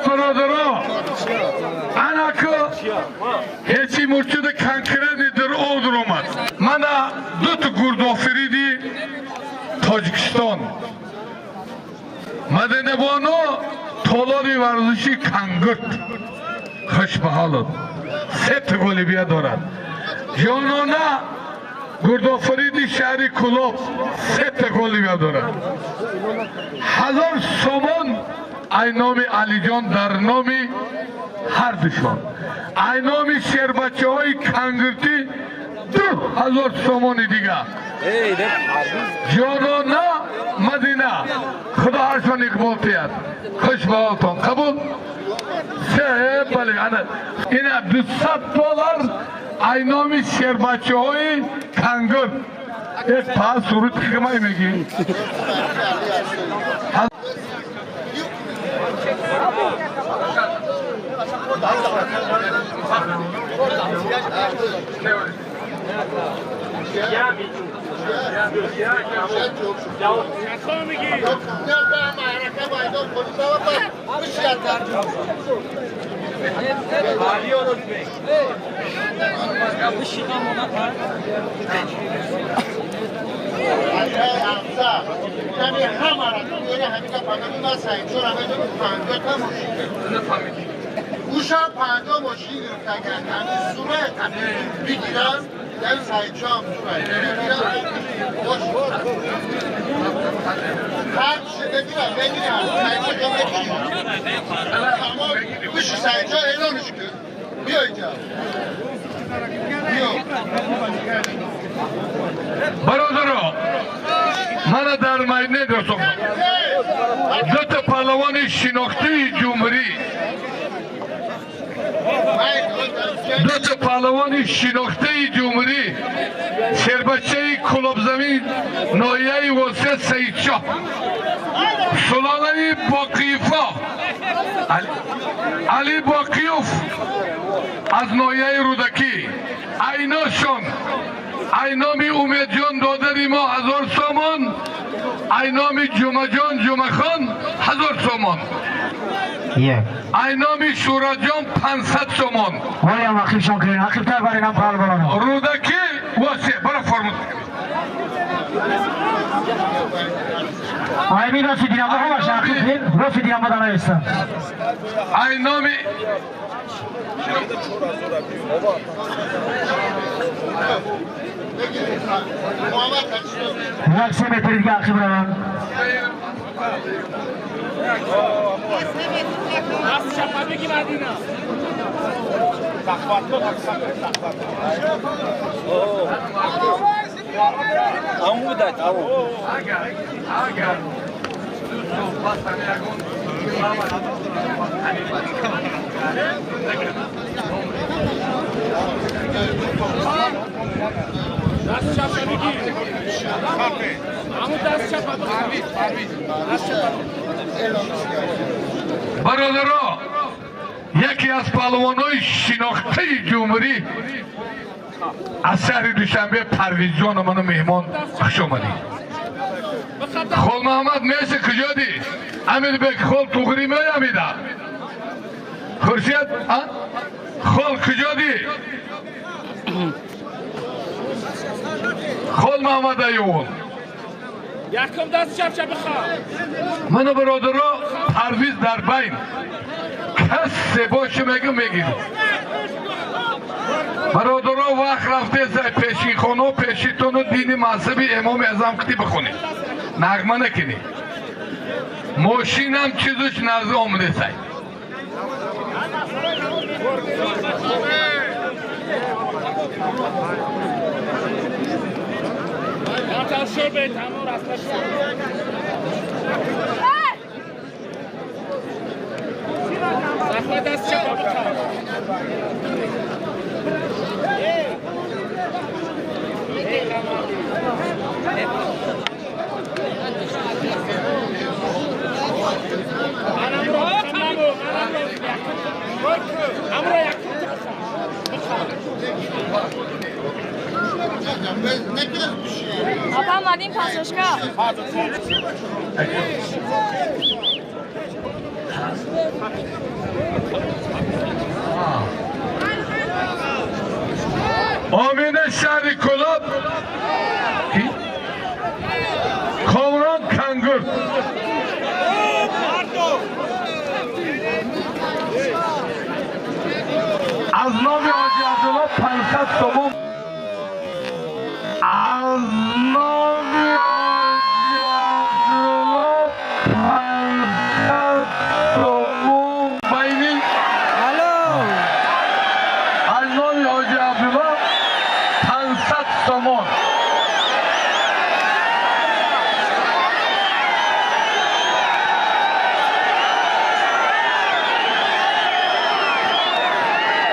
Бародаро, анаку ҳечи мурчида конкретно дар одр омад. Мана дута гурдофириди Тоҷикистон. Мадинабону, толори варзиши Кангурт. Хуш ба ҳолат. Сета ғолибият дорад. Ҷонона, гурдофариди шаҳри Кулоб, сета ғолибият дорад. 1000 сомон ай номи Алиҷон дар номи ҳардушон. Ай номи шербачаҳои Кангуртӣ 2000 сомони дига. Ҷонона, Мадина, худо ҳаршон иқбол тиҳад. Хуш ба ҳолтон. Қабул? Се, бале, ана ина 200 доллар ай номи шербачаҳои Кангурт. Э, пас суруд химай мегӣ. اوشم 50 ماشین گرفت. اگر هنوز زوره بگیرم، یعنی سعید هم زوره بگیرم، باش هر چی بگیرم بگیرم، سعید جا بگیرم. تمام بشی سعید جا، اعلانش کن. بیا اینجا، بیا. Бародаро, мана дар майдне достон дута паҳлавони шинохтии ҷумҳурӣ, дута паҳлавони шинохтаи ҷумҳурӣ, шербачаи Кулобзамин, ноҳияи Восеъ, Саидшоҳ, сулолаи Боқиевҳо, Али Боқиёв аз ноҳияи Рӯдакӣ, айношон ай номи Умедҷон додари мо 1000 сомон, ай номи Ҷумаҷон Ҷумахон 1000 сомон, Як. ай номи Шӯраҷон 500 сомон. Ҳолиам ақибшон кунед, ақибтар баринам паҳлавонро. Рӯдакӣ, Восеъ, бара формуд. Аймин роси динамо ҳамаш ақиб кунед, роси динамо данаистам. Ай номи Як се метри дига ақиб раванд. Агар 2 сол пас ҳами ягон бародаро, яке аз паҳлавонҳои шинохтаи ҷумҳурӣ аз шаҳри Душанбе, Парвизҷону ману меҳмон, хуш омадӣ. Холмаҳаммад меша, куҷодӣ? Амирбек хол туғрӣ меямида. Хуршед хол, куҷодӣ? Хол Маҳаммад Аюб. Якум даст чап чап бихоҳ. Ману бародаро, Парвиз дар байн касе боше мегӯ мегирӣ. Бародаро, вақт рафтеса, пешинхоно пешитону дини мазҳаби Эмоми Аъзам қити бихонед, нағма накунӣ. Мошинам чизуш назди омадесай. Камтар шур бе, тамом раста шур. Захма даст чап бихоҳ. Апа Мадин пасошка. Омина шаҳри Кӯлоб Комрон Кангур. Аз номи Ҳоҷи Абдулло 500 сомон. Аз номи Ҳоҷи Абдулло 500 сомон байни. Аз номи Ҳоҷи Абдулло 500 сомон.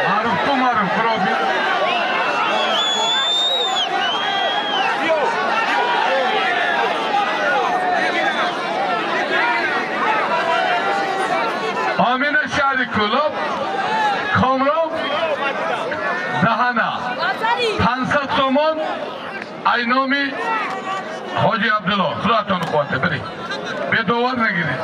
Маруф ту маруф роби. Омина шаҳри Кӯлоб Комрон Даҳана 500 сомон ай номи Ҳоҷи Абдулло. Худоатон қуввате биред. Бедовар нагиред.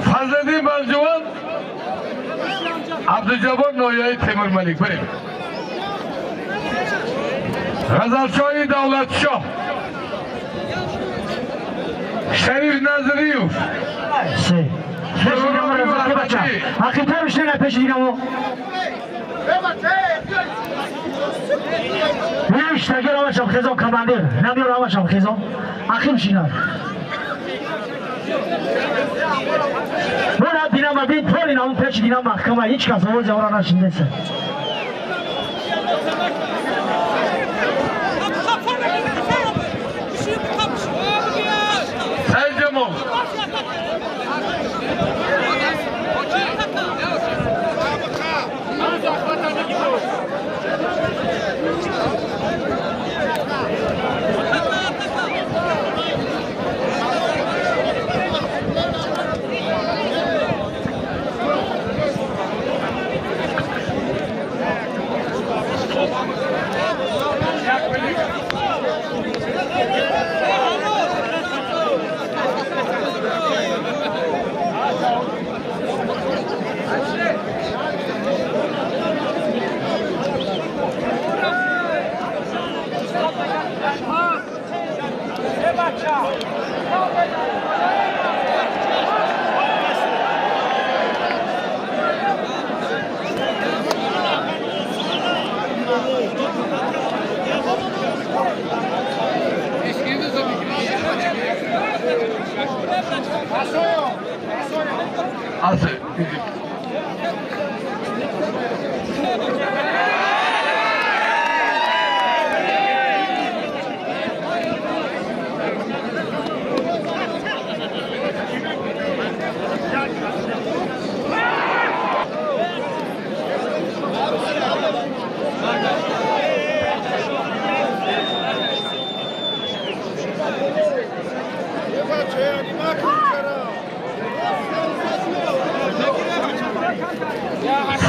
Фазлиддин Балҷувон Абдуҷаббор ноҳияи Темурмалик. Бирем. Ғазалшоҳи Давлатшоҳ Шариф Назриев. Се. Пеши Динамо Раззоқ бача. Ақибтар бишинед пеши Динамо. Иштагир ҳамашам хезон командир. Намёр ҳамашам хезон. Ақиб шинад. Бора Динамо бин толи намун пеши Динамо маҳкама ҳеҷ кас овози ора нашиндеса. Саидҷамол.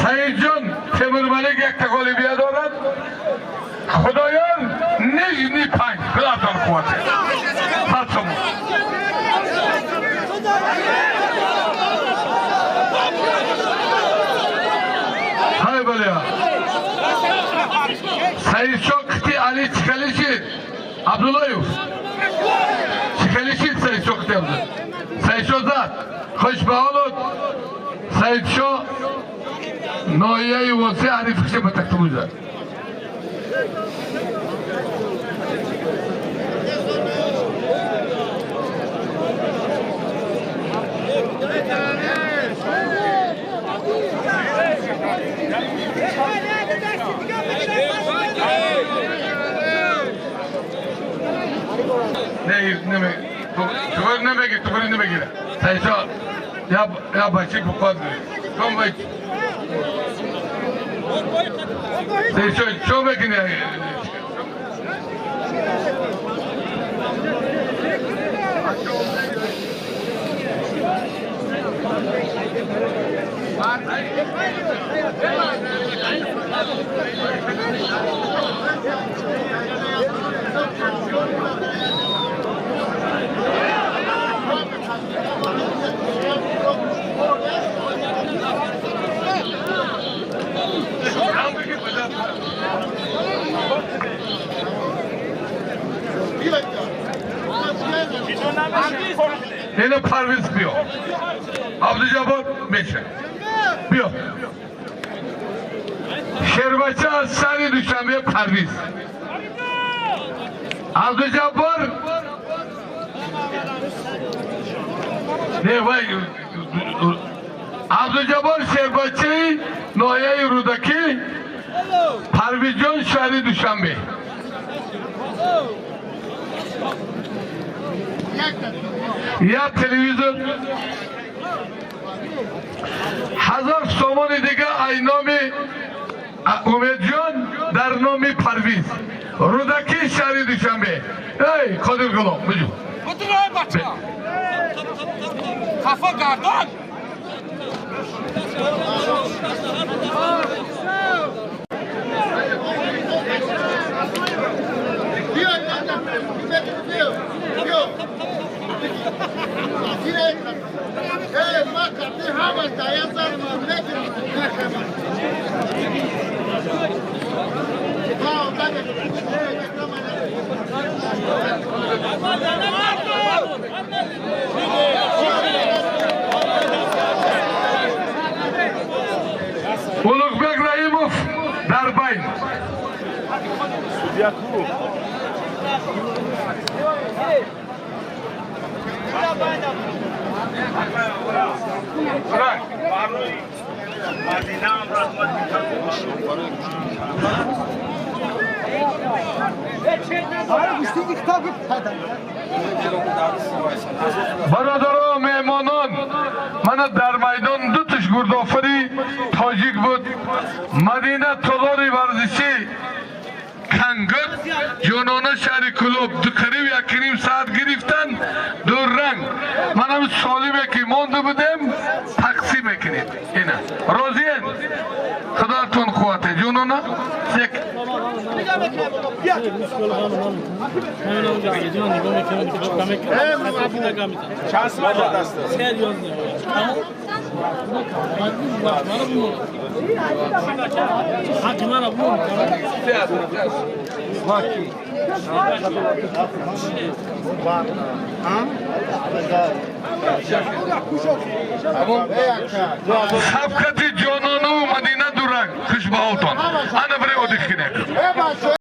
Саидҷон Темурмалик якта ғолибия дорад. Худоёр Нижний панҷ. Худоатон қуввате. 100 сомон. Ҳай баля. Саидшоҳ қити Али Чикалишид. Абдуллоев. Чикалишид Саидшоҳ қити Абдуллоев. Саидшоҳ зад. Хуш ба ҳолот. Саидшоҳ Ноҳияи Восеъ ҳарифиша ба тактабуй зад. Не, туғри намегира. Сайшо, я бачи буход гирифт. Чом бачи? Сайшо, чом мекунӣ? Ина Парвиз биё. Абдуҷаббор меша. Биё. Шербача аз шаҳри Душанбе Парвиз. Абдуҷаббор не вай Абдуҷаббор Шербачаи ноҳияи Рӯдакӣ, Парвизҷон шаҳри Душанбе. Я телевизор 1000 сомони дига ай номи Умедҷон дар номи Парвиз. Рӯдакӣ шаҳри Душанбе. Эй Қодир Ғулом, биҷу. Будирой бача. Хафа гардон. Улуғбек Раимов дар байн. Бародаро, меҳмонон, мана дар майдон ду туш гурдофари тоҷик буд. Мадина толори варзишӣ Кангур, Ҷонона шаҳри Кӯлоб қариб 1.5 соат гирифтан ду ранг. Манам солиме ки монда будем тақсим мекунем. Ина розиен? Худоатон қуввате. Ҷонона сек. Сабқати Ҷонону Мадина дуранг. Хушбаҳолтон. Ана бире одих кинек.